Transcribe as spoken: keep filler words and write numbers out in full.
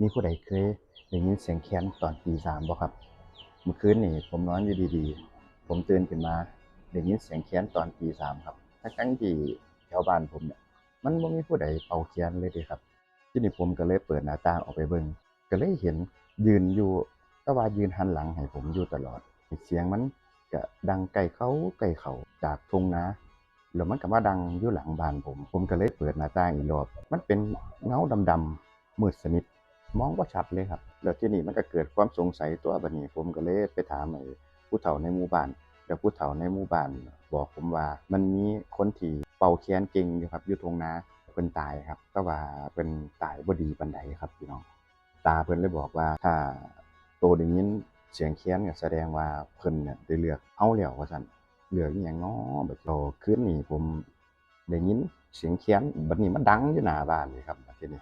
มีผู้ใดเคยได้ยินเสียงแคนตอนตีสามบ่ครับ? เมื่อคืนนี่ผมนอนอยู่ดีๆ ผมตื่นขึ้นมาได้ยินเสียงแคนตอนตีสามครับ ทั้งๆที่แถวบ้านผมเนี่ยมันบ่มีผู้ใดเป่าแคนเลยเด้ครับ ทีนี้ผมก็เลยเปิดหน้าต่างออกไปเบิ่ง ก็เลยเห็นยืนอยู่ แต่ว่ายืนหันหลังให้ผมอยู่ตลอด เสียงมันก็ดังใกล้เข้าใกล้เข้าจากทุ่งนา แล้วมันก็มาดังอยู่หลังบ้านผม ผมก็เลยเปิดหน้าต่างอีกรอบ มันเป็นเงาดำๆ มืดสนิท มองบ่ชัดเลยครับ แล้วทีนี้มันก็เกิดความสงสัยตัวบัดนี้ ผมก็เลยไปถามไอ้ผู้เฒ่าในหมู่บ้าน แล้วผู้เฒ่าในหมู่บ้านบอกผมว่ามันมีคนที่เป่าแคนเก่งอยู่ครับ อยู่ทุ่งนา เพิ่นตายครับ แต่ว่าเพิ่นตายบ่ดีปานใดครับพี่น้อง ตาเพิ่นเลยบอกว่า ถ้าโตได้ยินเสียงแคนก็แสดงว่าเพิ่นเนี่ยได้เลือกเฮาแล้วว่าซั่น เลือกอีหยังน้อ บัดนี้คืนนี้ผมได้ยินเสียงแคนบัดนี้มาดังอยู่หน้าบ้านเลยครับ บัดทีนี้